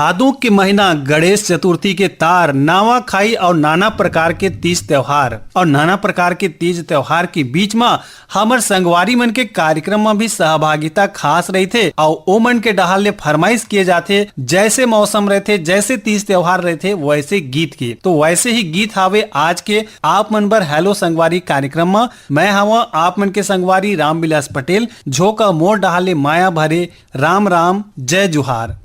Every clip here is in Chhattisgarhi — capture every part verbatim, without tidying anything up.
भादों के महीना, गणेश चतुर्थी के तार, नावा खाई और नाना प्रकार के तीज त्योहार और नाना प्रकार के तीज त्योहार के बीच म हमर संगवारी मन के कार्यक्रम म भी सहभागिता खास रहिथे और ओ मन के डहार ले फरमाइश किए जाथे, जैसे मौसम रहथे, जैसे तीज त्योहार रहथे, वैसे गीत के। तो वैसे ही गीत हावे आज के आप मन बर हेलो संगवारी कार्यक्रम म। मैं हवं आप मन के संगवारी रामविलास पटेल। झोंका मोर डहार ले माया भरे राम राम, जय जुहार।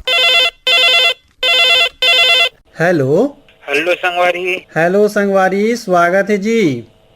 हेलो। हेलो संगवारी। हेलो संगवारी, स्वागत हे जी।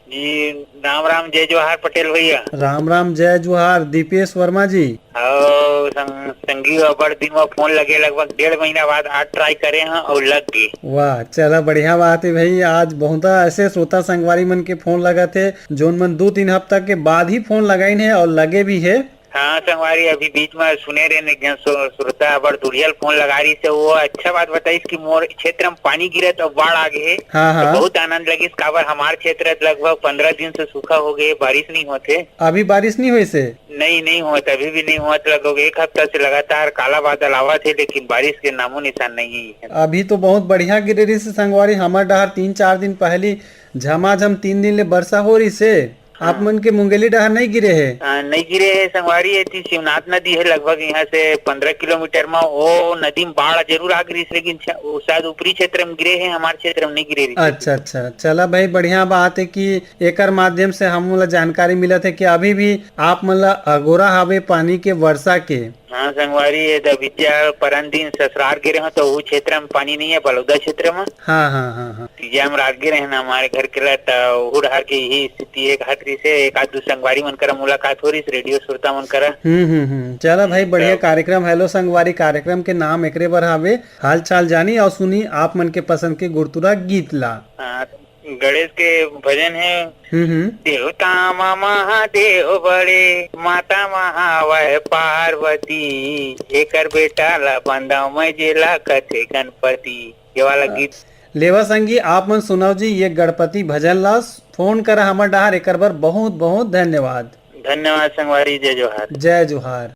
जी, राम राम, जय जोहार पटेल भैया। राम राम, जय जोहार दीपेश वर्मा जी। अउ संग-, संगी, अब्बड़ दिन म फोन लगे, लगभग डेढ़ महीना बाद आज ट्राई करे हं अउ लग गे। वाह, चला बढ़िया बात हे भाई। आज बहुत ऐसे श्रोता संगवारी मन के फोन लगत हे, जोन मन दू तीन हफ्ता के बाद ही फोन लगाइन हे अउ लगे भी हे। हाँ संगवारी, अभी बीच में सुने रहे एक झन सु-, श्रोता बड़ दुरियल फोन लगा रही से, वो अच्छा बात बताइस कि मोर क्षेत्र में पानी गिरत अउ बाढ़ आ गे हे। हाँ, तो हाँ। बहुत आनंद लगिस, काबर हमार क्षेत्र लगभग पंद्रह दिन से सूखा हो गए, बारिश नहीं होते। अभी बारिश नहीं होइस हे? नहीं, नहीं होत, अभी भी नहीं होत। लगभग एक हफ्ता से लगातार काला बादल आवत हे, लेकिन बारिश के नामो निशान नहीं है। अभी तो बहुत बढ़िया गिरे रहिस हे संगवारी, हमर डहार तीन चार दिन पहली झमाझम तीन दिन ले बरसा हो रहिस हे। आप हाँ। मन के मुंगेली डहार नहीं गिरे हे? हाँ, नहीं गिरे हे संगवारी, एती शिवनाथ नदी हे लगभग यहाँ से पंद्रह किलोमीटर म, ओ नदी में बाढ़ जरूर आ गिरिस, लेकिन छ-, वो शायद ऊपरी क्षेत्र में गिरे हे, हमारे क्षेत्र में नहीं गिरे रहिस। अच्छा, अच्छा, चला भाई, बढ़िया बात हे कि एकर माध्यम से हम ला जानकारी मिलत हे कि अभी भी आप मन ला अगोरा हावे पानी के वर्षा के। हाँ संगवारी, ये तो बिज्जा परन दिन ससुरार गिरे हो तो वो क्षेत्र में पानी नहीं है, बलौदा क्षेत्र में। हाँ, हाँ, हाँ, हाँ। तीजा में रात गिरे हैं ना हमारे घर के ला, तो वो डहार के यही स्थिति एक हाथ रही से एक आध दू संगवारी मन करा मुलाकात हो रही, रेडियो श्रोता मन करा। हम्म, हम्म, हम्म। चला भाई, बढ़िया तो कार्यक्रम, हेलो संगवारी कार्यक्रम के नाम एकरे बर हावे। हाल चाल जानी और सुनी आप मन के पसंद के गुरतुरा गीत ला। हाँ, गणेश के भजन है। हम्म, हम्म। देवता मा महादेव बड़े, माता मा हावय पार्वती, एकर बेटा ला बंदाव मैं जेला कथे गणपति। ये वाला गीत। लेवा संगी, आप मन सुनाओ जी ये गणपति भजन ला। फोन करा हमर डहार, एकर बर बहुत बहुत धन्यवाद। धन्यवाद संगवारी, जय जोहार। जय जोहार।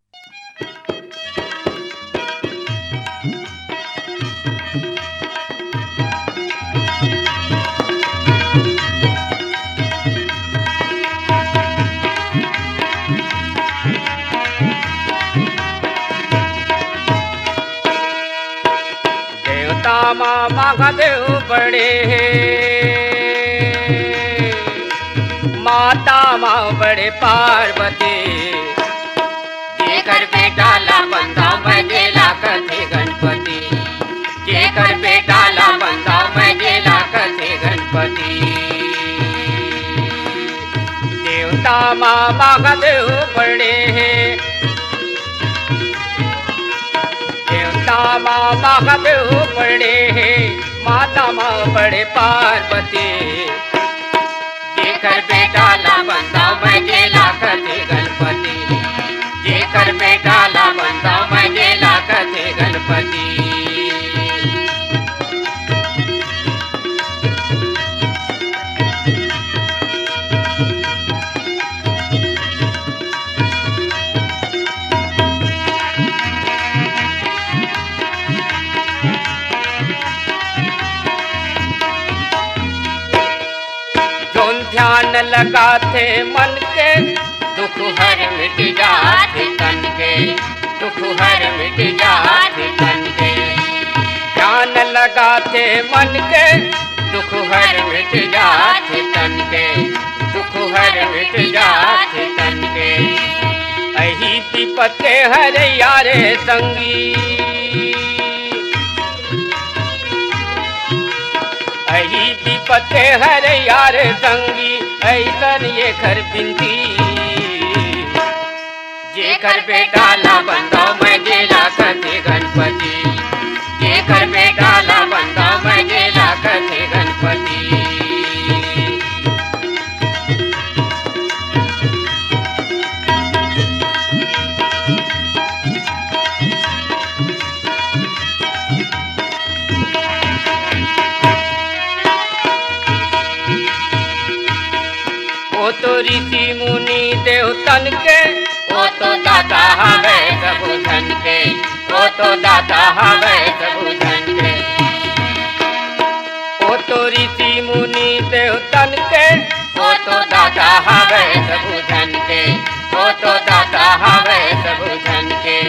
देवता मा महादेव बड़े हे, माता मा बड़े पार्वती। जेकर बेटा ला बंदाव मैं जेला कथे गणपति, जेकर बेटा ला बंदाव मैं जेला कथे गणपति। देवता मा महादेव बड़े हे, देवता मा महादेव बड़े हे, माता मा बड़े पार्वती। जेकर बेटा ला बंदाव मैं जेला कथे गणपति, जेकर बेटा ला बंदाव मैं जेला कथे गणपति। जोन ध्यान लगाथे मन के, दुख हर मिट जाथे तन के, दुख हर मिट जाथे तन के। ध्यान लगाथे मन के, दुख हर मिट जाथे तन के, दुख हर मिट जाथे तन के। अही विपत के हरैया रे संगी, अही विपत के हरैया रे संगी, अइसन एकर बिनती। जेकर बेटा ला बंदाव मैं जेला कथे गणपति, जेकर बेटा ला बंदाव मैं जेला कथे गणपति। ओ तो ऋषि मुनि देवतन के, ओ तो दाता हवे सबो झन के, ओ तो दाता हवे सबो झन के। ओ तो ऋषि मुनि देवतन के, ओ तो दाता हवे सबो झन के, ओ तो दाता हवे सबो झन के।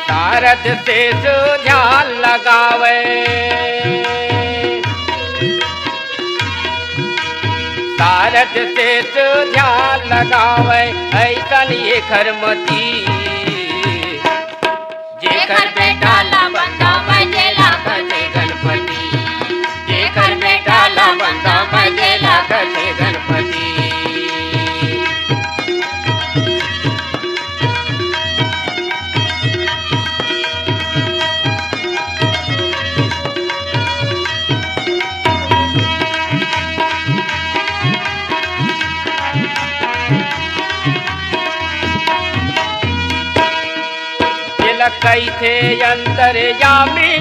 सारद शेष ध्यान लगावे, सारद शेष ध्यान लगावे, ऐसन एकर मति। जेकर बेटा ला बंदा बजेला कथे गणपति, जेकर बेटा ला बंदा बजेला कथे गणपति। जेला कहिथे अंतर्यामी,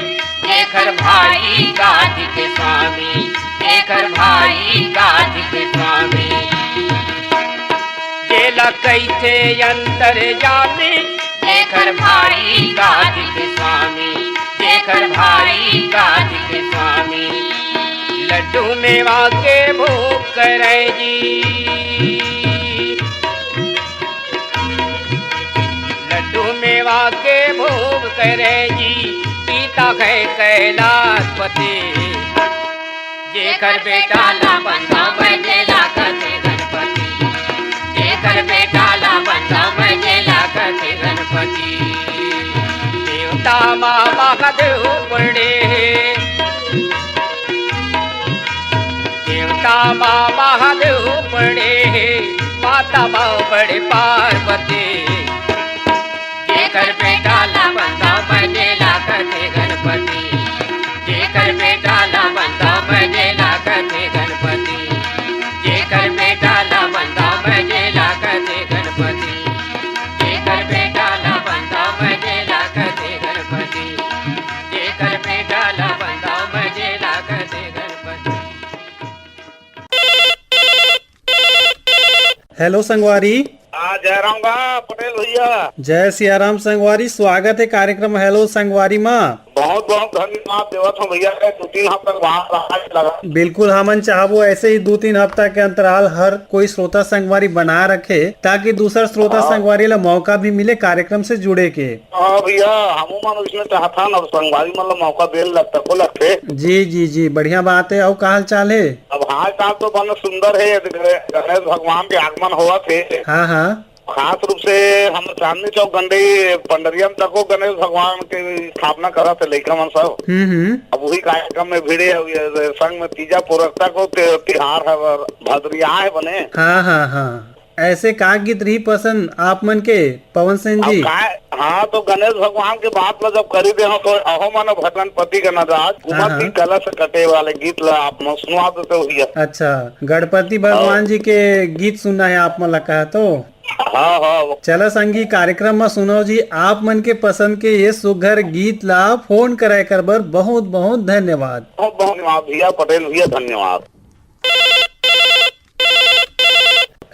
जेकर भाई गादी के स्वामी, जेकर भाई गादी के स्वामी। जेला कहिथे अंतर्यामी, जेकर भाई गादी के स्वामी, जेकर भाई गादी के स्वामी। लड्डू मेवा के भोग करे जी, लड्डू मेवा के भोग करे जी, पिता है कैलाशपति। जेकर बेटा ला बंदा बजेला कथे गणपति, जेकर बेटा ला बंदा बजेला कथे गणपति। देवता मा महादेव पड़े हे, देवता मा महादेव पड़े हे, माता मा बड़े पार्वती। जेकर बेटा ला बंदा बजेला कथे गणपति, जेकर बेटा ला बंदा बजेला कथे गणपति, जेकर बेटा ला बंदा बजेला कथे गणपति, जेकर बेटा ला बंदा बजेला कथे गणपति, जेकर बेटा ला बंदा बजेला कथे गणपति। हेलो संगवारी। हाँ, जय राम गा पटेल भैया। जय सिया राम संगवारी, स्वागत है कार्यक्रम हेलो संगवारी मा। बहुत बहुत धन्यवाद देवत हूँ भैया, दो तीन हफ्ता के बाद आवाज लगा। बिल्कुल, हमन चाहबो ऐसे ही दो तीन हफ्ता के अंतराल हर कोई श्रोता संगवारी बना रखे, ताकि दूसर श्रोता हाँ। संगवारी ला मौका भी मिले कार्यक्रम से जुड़े के। हाँ भैया, हमू मन उसने चाहथन, अब संगवारी मन ला मौका दे लगता को लगथे। जी जी जी, बढ़िया बात है। और का हाल चाल है? अब हाल चाल तो बने सुंदर है, गणे-, गणेश भगवान के आगमन होवत हे। हाँ हाँ। खास रूप से हम चांदनी चौक गंडई पंडरिया में तको गणेश भगवान के स्थापना करत हे लइका मन सब। हम्म हम्म। अब वही कार्यक्रम में भिड़े हुए संग में तीजा पुरस्ता को ते-, तिहार है, भदरिया है बने। हाँ हाँ हाँ। ऐसे का गीत रही पसंद आप मन के, पवन सेन अब जी? काय, हाँ, तो गणेश भगवान के बात ला जब करी दे हो, तो अहो मन भगणपति गणराज, हाँ, घूमत हाँ। ही कलश कटे वाले गीत ला आप मन सुनवा देते हो भैया। अच्छा, गणपति भगवान हाँ। जी के गीत सुनना है आप मन ला कहा तो? हाँ, हाँ। चला संगी, कार्यक्रम में सुनो जी आप मन के पसंद के ये सुघर गीत ला। फोन करे कर बर बहुत बहुत धन्यवाद। बहुत बहुत धन्यवाद भैया, पटेल भैया, धन्यवाद।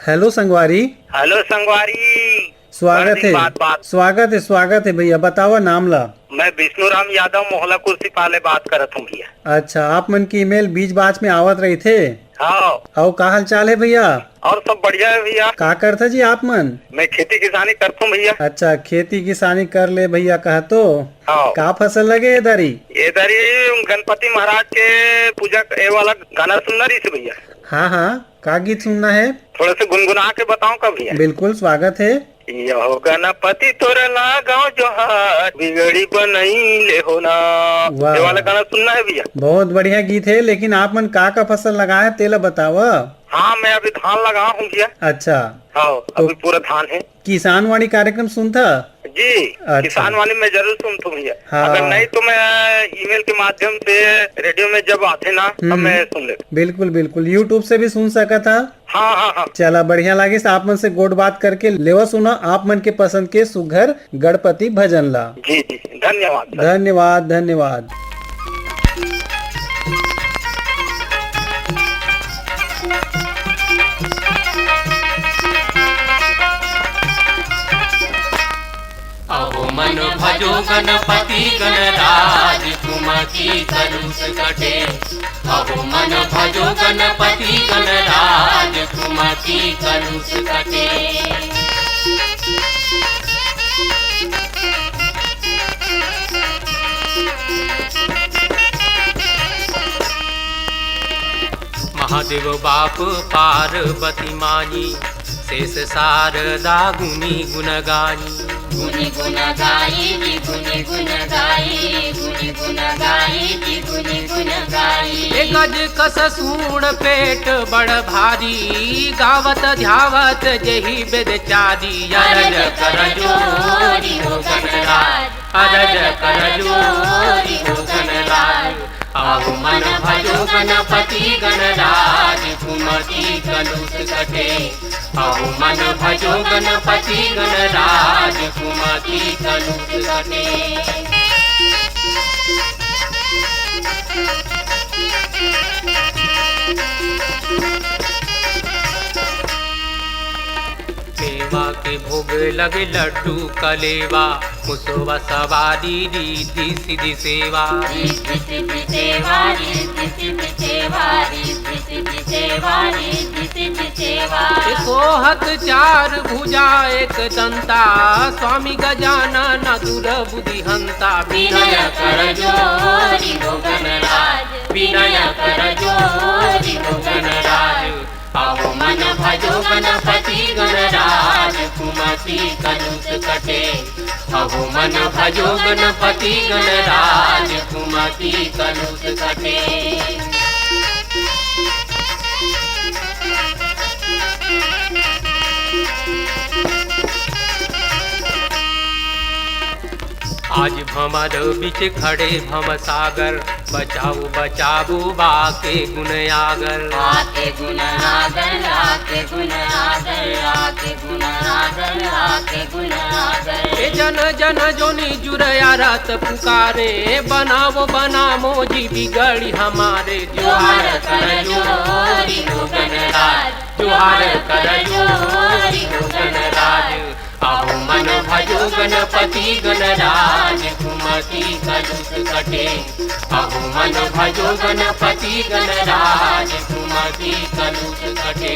हेलो संगवारी। हेलो संगवारी। स्वागत बड़ दिन है। बाद बात। स्वागत है, स्वागत है भैया, बतावा नाम ला। मैं विष्णु राम यादव, मोहला कुर्सी पाले बात करत हूँ भैया। अच्छा, आप मन की ईमेल बीच बाच में आवत रही थे। हाँ। अउ का हाल चाल है भैया? और सब बढ़िया है भैया। का करथे जी आप मन? मैं खेती किसानी करथूं भैया। अच्छा, खेती किसानी कर ले भैया कहा तो। हाँ। का फसल लगे ए दारी? ए दारी गणपति महाराज के पूजा, ए वाला गाना सुनना रही से भैया। हाँ हाँ, का गीत सुनना है? थोड़ा से गुनगुना के बताओ का भैया? बिल्कुल, स्वागत है। यहो गणपति तोर लागाओ जोहार, बिगड़ी बनई ले हो ना। वाह, ये वाला वाह। गाना सुनना है भैया। बहुत बढ़िया गीत है, लेकिन आप मन का का फसल लगाए हैं, तेला बतावा। हाँ, मैं अभी धान लगा हूँ भैया। अच्छा। हाँ, तो अभी पूरा धान है। किसान वाणी कार्यक्रम सुनता? जी, अच्छा। किसान वाणी मैं जरूर सुनता हूँ भैया। हाँ। अगर नहीं तो मैं ईमेल के माध्यम से रेडियो में जब आते ना, तब हम्म। मैं सुन लेता। बिल्कुल, बिल्कुल, YouTube से भी सुन सकत हा। हाँ, हाँ, हाँ। चला, बढ़िया लागिस आप मन से गोठ बात करके। लेवा सुना आप मन के पसंद के सुघर गणपति भजन ला। जी, जी, धन्यवाद। धन्यवाद, धन्यवाद। जो गणपति गणराज कुमति कलुष कटे। अहो मन भजो गणपति गणराज कुमति कलुष कटे। महादेव बाप पार्वती माई, शेष शारदा गुनी गुण गाई। गुनी गुण गाई जी, गुनी गुण गाई, गुनी गुण गाई जी, गुनी गुण गाई। ए गज कस सूंड़ पेट बड़ भारी, गावत ध्यावत जेहि बेद चारी। अरज कर जोरी हो गणराज, अरज कर जोरी हो गणराज। अहो मन भजो गणपति गणराज कुमति कलुष कटे। अहो मन भजो गणपति गणराज कुमति कलुष कटे। मेवा के भोग लगे लड्डू कलेवा, मुसवा सवारी रिद्धि सिद्धि सेवा। रिद्धि सिद्धि सेवा, रिद्धि सिद्धि सेवा, रिद्धि सिद्धि सेवा, रिद्धि सिद्धि सेवा। ए सोहत चार भुजा एक दंता, स्वामी गजानन दुर बुद्धि हंता। विनय कर जोरी हो गणराज, विनय कर जोरी हो गणराज। अहो मन भजो गणपति गणराज कुमति कलुष कटे। अहो मन भजो गणपति गणराज कुमति कलुष कटे। आज भमर बिच खड़े भमसागर, बचाओ बचाओ बाके गुण आगर। आके गुण आगर, आके गुण आगर, आके गुण आगर, आके गुण आगर। ए जन जन जोनी जुरया रत पुकारे, बनाओ बनाओ जी बिगड़ी हमारे। जोहार कर जोरी हो गणराज, जोहार कर जोरी हो गणराज। अहो मन भजो गणपति गणराज कुमति कलुष कटे। अहो मन भजो गणपति गणराज कुमति कलुष कटे।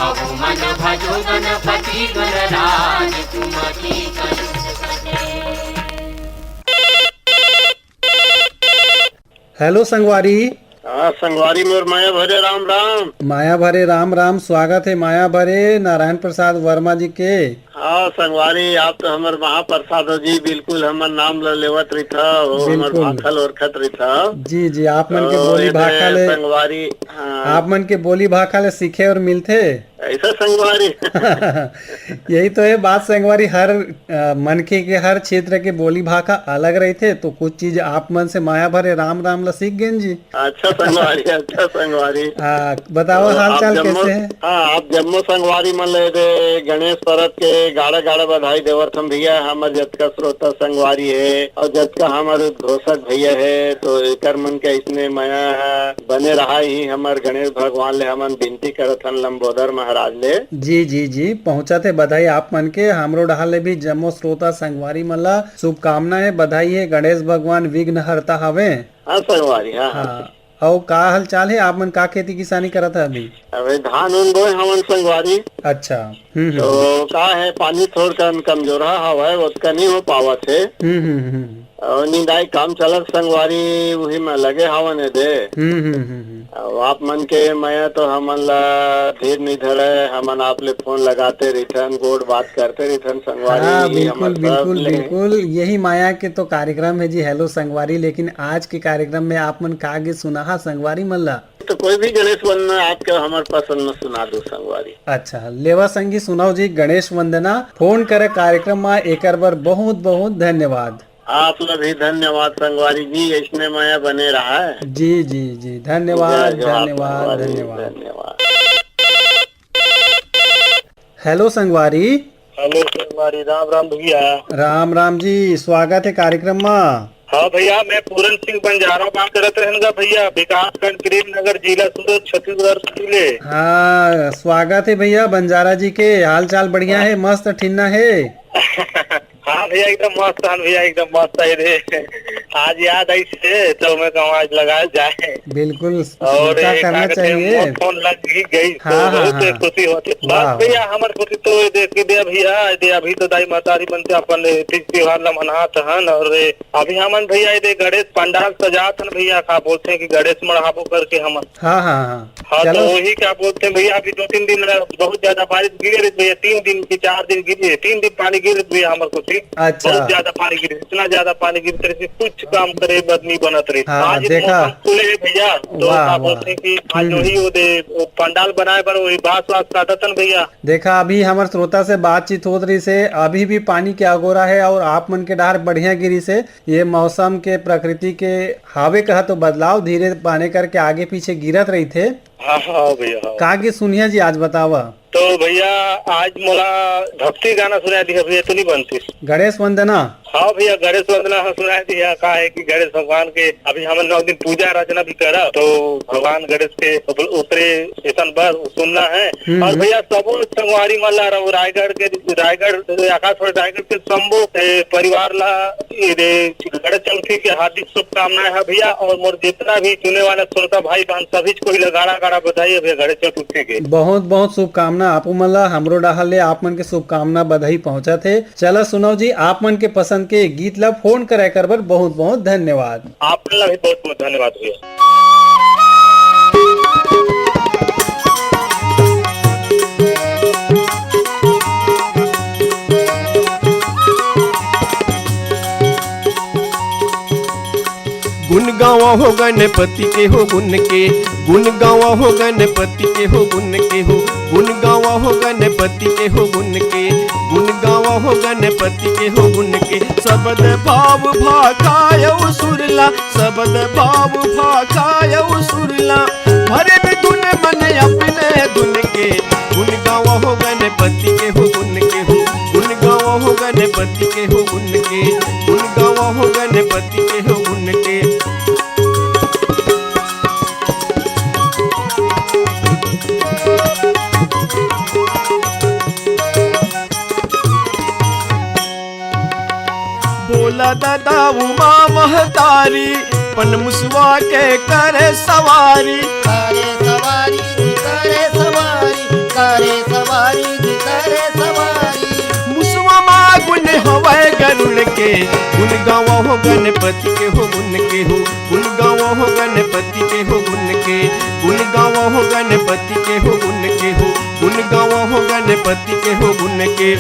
अहो मन भजो गणपति गणराज कुमति कलुष कटे। हेलो संगवारी। हाँ, संगवारी मोर माया भरे राम राम। माया भरे राम राम, स्वागत है माया भरे नारायण प्रसाद वर्मा जी के। हाँ, संगवारी, आप तो हमर महाप्रसाद हो जी, बिल्कुल हमर नाम ल लेवत रहिथा, वो हमर बिल्कुल। भाखा ल ओरखत रहिथा। जी, जी, आप मन के तो बोली ये भाखा ले, संगवारी, हाँ। आप मन के बोली भाखा ले सीखे और मिलथे। ऐसा संगवारी। यही तो है बात संगवारी, हर, अ, मनखे के हर क्षेत्र के बोली भाखा अलग रहिथे, तो कुछ चीज आप मन से माया भरे राम राम ला सीख गेन जी। अच्छा संगवारी, अच्छा संगवारी। हाँ, बताओ तो हाल आप चाल जम्मो, कैसे है? हाँ, आप जम्मो संगवारी मन ले दे गणेश परब के गाड़ा गाड़ा बधाई देवत हम भैया। हमर जतका श्रोता संगवारी है और जतका हमर उद्घोषक भैया है, तो एकर मन के इसने मया है, बने रहा ही हमर गणेश भगवान ले हमन विनती करत हन लंबोदर महाराज ले। जी, जी, जी, पहुँचत हे बधाई आप मन के। हमरो डहार ले भी जम्मो श्रोता संगवारी मन ला शुभकामना है, बधाई है। गणेश भगवान विघ्न हरता हवे। हाँ संगवारी, हाँ, हाँ। हाँ। अउ का हाल चाल हे? आप मन का खेती किसानी करत हे अभी? अबे धान उन बोए हवन संगवारी। अच्छा। हम्म, हम्म। तो का है, पानी थोड़ कन कमजोरहा हवय, ओतका नहीं हो पावत हे। हम्म, हम्म, हम्म। अउ निंदाई काम चलत संगवारी, उही में लगे हवन ए दे। हम्म, हम्म, हम्म, हम्म। अउ आप मन के मया तो हमन ला धीर नहीं धरे, हमन आप ले फोन लगाते रहिथन, गोठ बात करते रहिथन संगवारी, हाँ, यही बिल्कुल, हमर सब बिल्कुल, ले। बिल्कुल। यही माया के तो कार्यक्रम है जी, हेलो संगवारी। लेकिन आज के कार्यक्रम में आप मन का गीत सुनाहा संगवारी मन ला? तो कोई भी गणेश वंदना आपके हमर पसंद में सुना दो संगवारी। अच्छा, लेवा संगी सुनाओ जी गणेश वंदना। फोन करे कार्यक्रम में एकर बर बहुत, बहुत धन्यवाद। आप ला भी धन्यवाद संगवारी जी, ऐसने मया बने रहा है। जी, जी, जी, धन्यवाद, जय जोहार धन्यवाद, संगवारी, धन्यवाद। धन्यवाद। हेलो संगवारी। हेलो संगवारी, राम राम भैया। राम राम जी, स्वागत है कार्यक्रम में। हाँ भैया, मैं पूरन सिंह बंजारा बात करत रहन गा भैया, विकासखंड प्रेम नगर, जिला सूरत, छत्तीसगढ़ से ले। हाँ, स्वागत है भैया बंजारा जी के। हाल चाल बढ़िया हाँ। है, मस्त ठिन्ना है। हाँ भैया एकदम मस्त हन भैया, एकदम मस्त है रे। आज याद आई से तो मैं कहूँ आज लगाया जाए। बिल्कुल, और का ये करना का कहते हैं, चाहिए। मोर फोन लग ही गई तो हाँ, हाँ, बहुत हाँ। खुशी होती। वाह, बस भैया वाह। हमर खुशी तो ये देख के दे भैया, ये दे अभी तो दाई महतारी बनते अपन तीज त्योहार ला मनात हन और ये अभी हमन भैया ये दे गणेश पंडाल सजात हन भैया, का बोलते हैं कि गणेश मढ़ाबो करके हमन। हाँ, हाँ, हाँ। हाँ, तो चलो। वही क्या बोलते हैं भैया, अभी दो तीन दिन बहुत ज्यादा बारिश गिरे रही भैया, तीन दिन की चार दिन गिरी है, तीन दिन पानी गिरे भैया हमर कोती। अच्छा। बहुत ज्यादा पानी गिरे, इतना ज्यादा पानी गिरे रही, कुछ काम करे बर नहीं बनत रही। हाँ, आज देखा। मौसम खुले है भैया, तो वाह, क्या वाह। बोलते हैं कि आज हम्म। वही वो दे, वो पंडाल बनाए बर वही बांस वास काटत हन भैया। देखा, अभी हमर श्रोता से बातचीत होत रही से, अभी भी पानी के अगोरा है और आप मन के डहार बढ़िया गिरी से। ये मौसम के, प्रकृति के हावे कहा तो बदलाव धीरे पाने करके आगे पीछे गिरत रहिथे। हाँ, हाँ, भैया, हाँ। का गीत सुनिया जी आज बतावा? तो भैया, आज मोला भक्ति गाना सुनाई दिया भैया, तो नहीं बनती। गणेश वंदना? हाँ भैया, गणेश वंदना हम सुनाई दिया। का है कि गणेश भगवान के अभी हमन नौ दिन पूजा अर्चना भी करा, तो भगवान गणेश के ऊपर-, ऊपरे सेशन पर सुनना है। हम्म, और हम्म। भैया, सबो संगवारी मन ला रहो, रायगढ़ के, रायगढ़, आकाशवाणी रायगढ़ के संबो, ए, परिवार ला, ए, रे, गणेश चतुर्थी के हार्दिक शुभकामनाएं है भैया। और मोर जितना भी सुने वाला श्रोता भाई बहन, सभी को ही गाड़ा गाड़ा बधाई है भैया गणेश चतुर्थी के। बहुत बहुत शुभकामना आपो मन ला, हमरो डहार ले आप मन के शुभकामना बधाई पहुंचत हे। चला सुनव जी, आप मन के पसंद के गीत ला फोन करे कर बर बहुत बहुत धन्यवाद। आप मन ला भी बहुत बहुत धन्यवाद भैया। गुण गावा हो गणपति के हो गुण के, गुण गावा हो गणपति के हो गुण के हो, गुण गावा हो गणपति के हो गुण के, गुण गावा हो गणपति के हो गुण के। सबद भाव भाखायउ सुरला, सबद भाव भाखायउ सुरला, भरे में धुन मन अपने धुन के। गुण गावा हो गणपति के हो गुण के हो, गुण गावा हो गणपति के हो गुण के, गुण गावा हो गणपति के हो गुण के। बोला दादा उमा महतारी, पन मुसवा के करे सवारी। करे सवारी, करे सवारी, करे सवारी, करे सवारी। मुसवा मा गुण हवय गरुड़ के, गुण गावा हो गणपति के हो गुण के हो, गुण गावा हो गणपति के हो गुण के, गुण गावा हो गणपति के हो गुण के हो, गुण गावा हो गणपति के हो गुण के।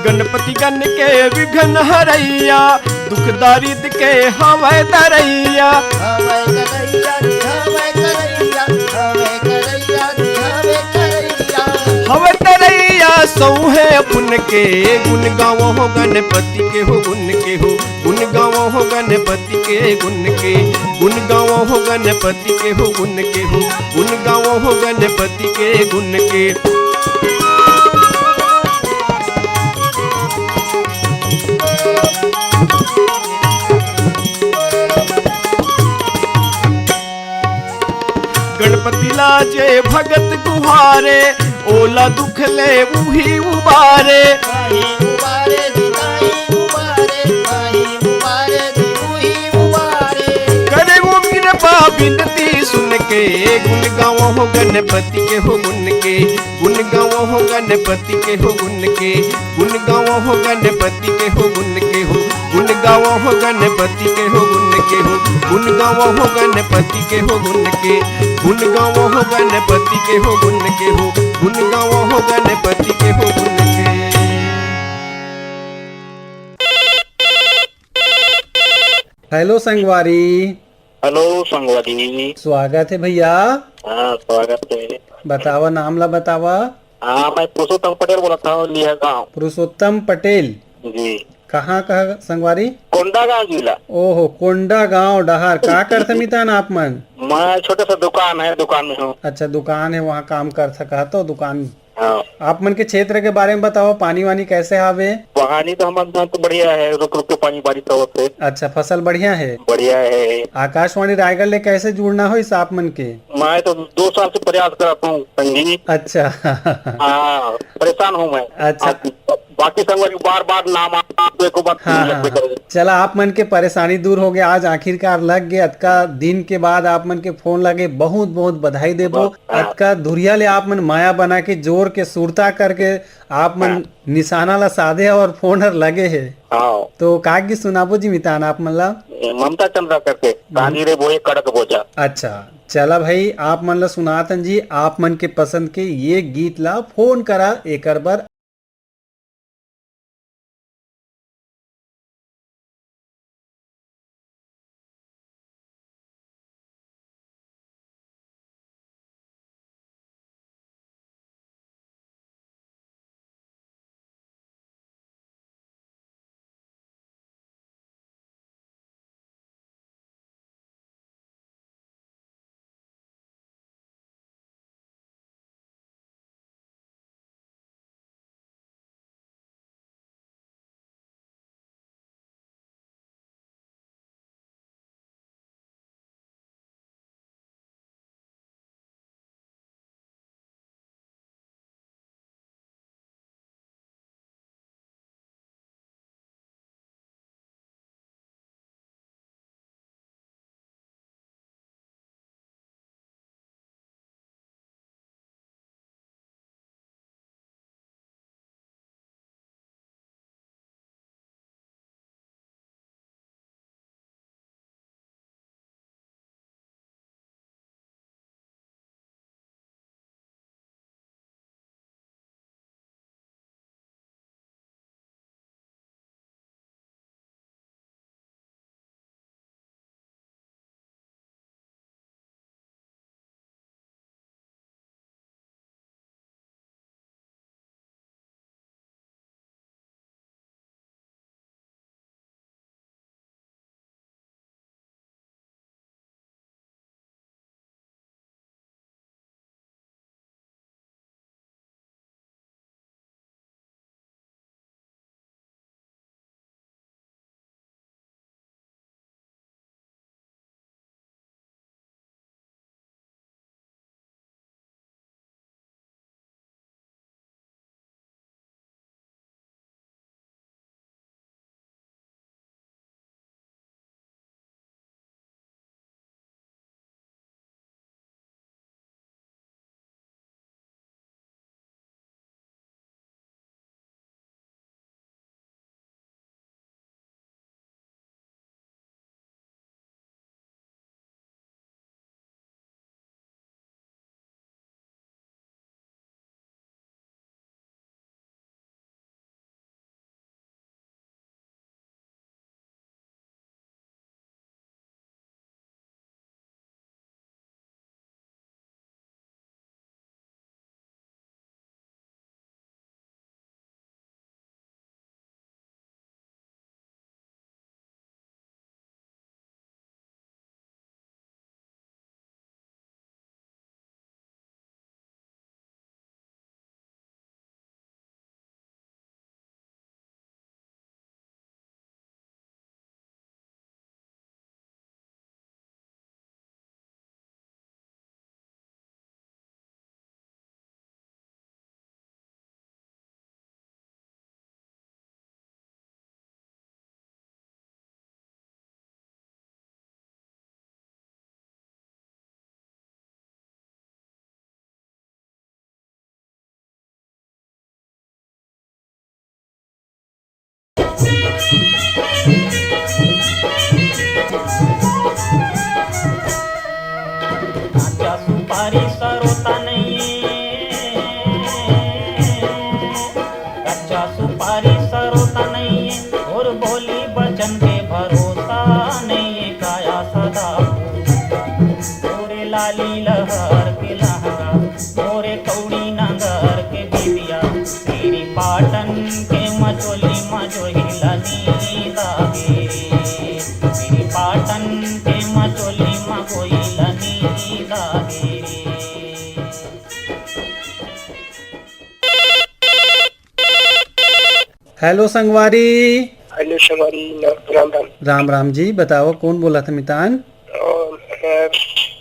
गणपति गण के विघ्न हरैया, दुख दारिद के हवय तरैया। हवय तरैया जी, हवय तरैया, हवय तरैया जी, हवय तरैया। हवय तरैया सौहे पुन के, गुण गावो हो गणपति के हो गुण के हो, गुण गावो हो गणपति के गुण के, गुण गावो हो गणपति के हो गुण के हो, गुण गावो हो गणपति के गुण के। गणपति ला जे भगत गुहारे, ओला दुख ले उही उबारे। उही उबारे जी, उही उबारे, उही उबारे जी, उही उबारे। करे उमिर बा बिनती सुन के, गुण गावो हो गणपति के हो गुण के, गुण गावो हो गणपति के हो गुण के, गुण गावो हो गणपति के हो गुण के हो, गुण गावो हो गणपति के हो गुण के हो, गुण गावो हो गणपति के हो गुण के, गुण गावो हो गणपति के हो गुण के हो, गुण गावो हो गणपति के हो गुण के। हेलो संगवारी। हेलो संगवारी। स्वागत है भैया। हाँ, स्वागत है। बतावा, नाम ला बतावा। हाँ, मैं पुरुषोत्तम पटेल बोलत हँव, लिहा गाँव। पुरुषोत्तम पटेल। जी। कहाँ, कहाँ संगवारी? कोंडागांव जिला। ओहो, कोंडागांव डहार। का करथे मितान आप मन? मैं छोटे सा दुकान है, दुकान में हूँ। अच्छा, दुकान है, वहाँ काम कर सका तो दुकान। हाँ। आप मन के क्षेत्र के बारे में बताओ, पानी वानी कैसे हावे? पानी तो हमर यहाँ तो बढ़िया है, रुक रुक के पानी बारिश होवत हे। अच्छा, फसल बढ़िया है। बढ़िया है। आकाशवाणी रायगढ़ ले कैसे जुड़ना होइस आप मन के? मैं तो दो साल से प्रयास करत हूँ, संगी। अच्छा। हाँ, परेशान हूँ मैं। अच्छा। अब बाकी संगवारी बार बार नाम आ, तो एको बार हाँ, हाँ, लगबे हाँ। करे। चला, आप मन के परेशानी दूर हो गया, आज आखिरकार लग गए। अतका दिन के बाद आप मन के फोन लगे, बहुत बहुत बधाई देबो। हाँ। अतका दुरिहा ले आप मन माया बना के, जोर के, सुरता करके आप मन हाँ। निशाना ला साधे और फोन हर लगे हे। हाँ। तो का गीत सुनाबो जी मितान आप मन ला? ममता चंद्रा करके, हम्म। कांदी रे बोए कड़क बोजा। अच्छा, चला भाई, आप मन ला सुनातन जी, आप मन के पसंद के ये गीत ला फोन करा एकर बर। काचा सुपारी सरोता नहीं, काचा सुपारी सरोता नहीं, और बोली बचन के भरोसा नहीं, काया सदा। मोरे लाली लहर के लहंगा, मोरे कौड़ी नगर के बिबिया, तेरी पाटन के मचोली मजोहिला नींद आगे, तेरी पाटन के मचोली मगोहिला नींद आगे। हेलो संगवारी। हेलो संगवारी, न-, राम राम। राम राम जी, बताओ कौन बोलत हे मितान? अ, मैं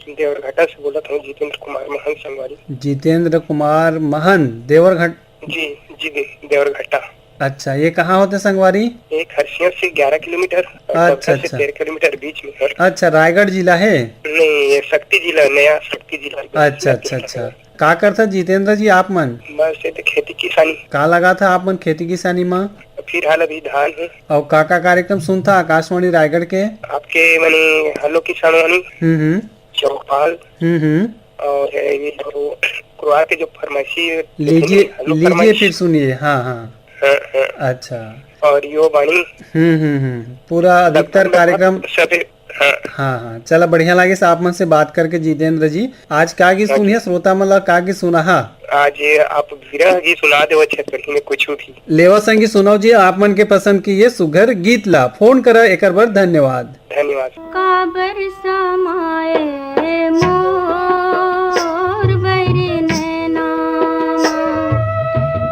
देवरघाटा से बोलत हूँ, जितेंद्र कुमार महंत संगवारी। जितेंद्र कुमार महंत, देवरघट- जी, जी, दे-, देवरघाटा। अच्छा, ये कहाँ होथे संगवारी? ये खरसिया से ग्यारह किलोमीटर और अच्छा, बगहा से अच्छा। तेरह किलोमीटर बीच में है। अच्छा, रायगढ़ जिला है? नहीं, ये सक्ती जिला, नया सक्ती जिला। अच्छा, अच्छा, अच्छा। का करथा जितेंद्र जी आप मन? बस ये तो खेती किसानी। का लगाथा आप मन खेती किसानी मा? फिलहाल अभी धान है। अउ का का कार्यक्रम सुनथा आकाशवाणी रायगढ़ के? आपके माने हेलो किसान वाणी, हम्म, हम्म। चौपाल, हम्म, हम्म। और ये जो कुरवार के जो फरमाइशी, लीजिए, हेलो लीजिए फरमाइश। फिर सुनिए, हाँ, हाँ। हाँ, हाँ। अच्छा। और यो वाणी। हम्म, हम्म, हम्म। पूरा अधिकतर लगभग कार्यक्रम। सभी हाँ। हाँ, हाँ, चला, बढ़िया लागिस आप मन से बात करके जितेंद्र जी। आज का गीत हाँ जी। सुनिया श्रोता मन ला, का गीत सुनाहा? आज ये आप बिरह गीत सुना देवा छत्तीसगढ़ी में कुछ भी। लेवा संगी सुनाओ जी, आप मन के पसंद के ये सुघर गीत ला। फोन करा एकर बर धन्यवाद। धन्यवाद। काबर समाए मोर बैरी नैना,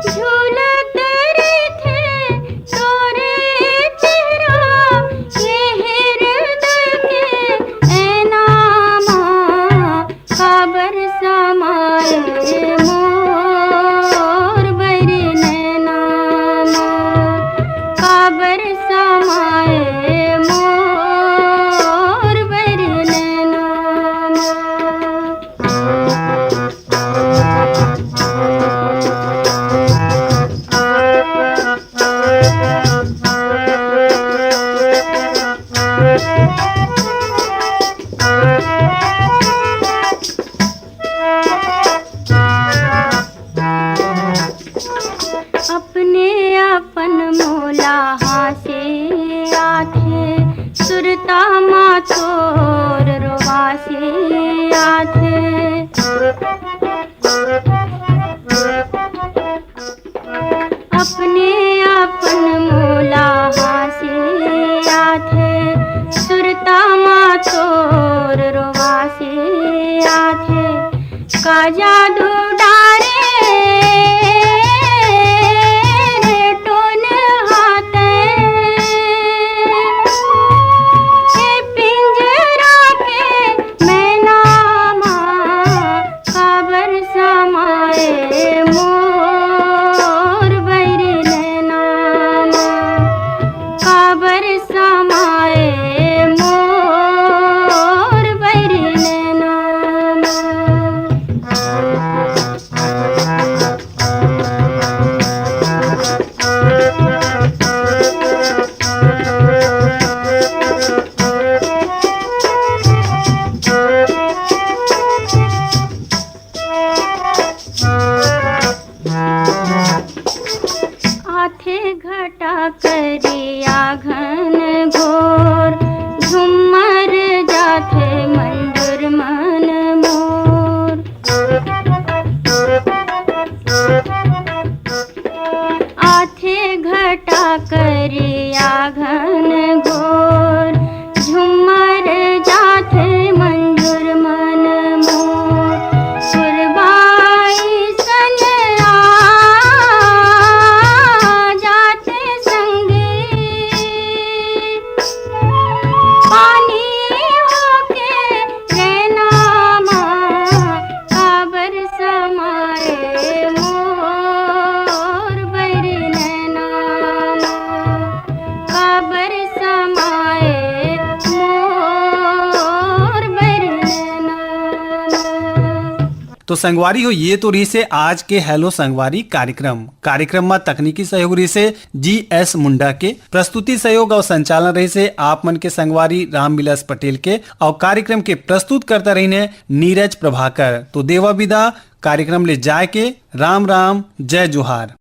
झूलत रहिथे तोरे चेहरा, ये हृदय के ऐना मा। काबर समाए मोर बैरी नैना मा, काबर समाए मोर बैरी नैना मा। अपने अपन मोला हाँसे आथे, सुरता मा तोर रोवासे आथे। अपने अपन मोला हाँसे आथे, सुरता मा तोर रोवासे आथे। का जादू डारे रे टोन हाथे, ए पिंजरा के मैना मा। काबर समाए मोर बैरी नैना मा, काबर समाए मोर बैरी नैना मा। आथे घटा करिया घन घोर, झुम्मर जाथे मंजुर मन मोर। आथे घटा करिया घन घोर, झुम्मर जाथे मंजुर मन मोर। सुरबाई सन आ जाथे संगी, पानी होके नैना मा। काबर समाए मोर बैरी नैना मा, काबर समाए मोर बैरी नैना मा। तो संगवारी हो, ये तो रहिसे आज के हेलो संगवारी कार्यक्रम। कार्यक्रम मा तकनीकी सहयोग रहिसे जी एस मुंडा के, प्रस्तुति सहयोग और संचालन रहिसे आप मन के संगवारी रामविलास पटेल के, और कार्यक्रम के प्रस्तुतकर्ता रहिन हे नीरज प्रभाकर। तो देवा विदा कार्यक्रम ले जाए के। राम राम, जय जोहार।